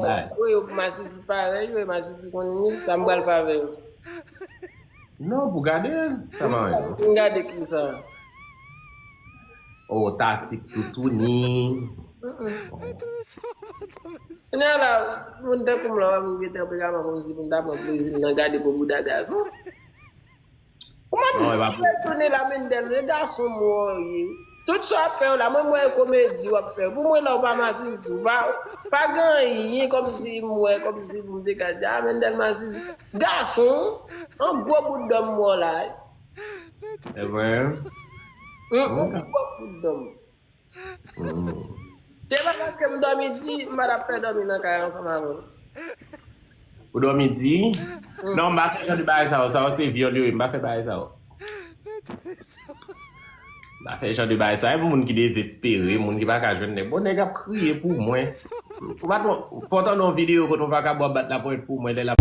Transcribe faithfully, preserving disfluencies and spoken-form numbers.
Bay. Wi, yo pou masisi parèy, yo, masisi konn li, sa m pral fè avè yo. Non, pou gade l. Sa m a yo. M gade ki sa. O, tatik toutouni. Kounye a la, moun tankou m la, w ap gen tanperaman pou m di pou m ta pran plezi m nan gade gwo bouda gason. Kòman Non, e pa m tounen la, Mendel, e gason mwen w ye. Tout sa w ap fè yo la, mwen m wè e komedi w ap fè. Pou mwen la, w pa masisi, w pa, pa gen anyen kòmsi m wè, kòmsi pou m te ka di, a, Mendel masisi. Gason, an gwo bout dòm m wè w la. E vre? An gwo bout dòm. Se pa paske m dòmi di, m pa t ap fè dòmi nan kay ansanm avè w. Ou dòmi di? Non, m pa fè jan de bagay sa yo. Sa yo se vyòl yo ye, m pa fè bagay sa yo. M pa fè jan de bagay sa. E pou moun ki dezespere, moun ki pa ka jwenn nèg. Bon, nèg ap kriye pou mwen. Ou pa t, fò w tande yon videyo kote yon vakabon ap bat laponyèt pou mwen, lè l ap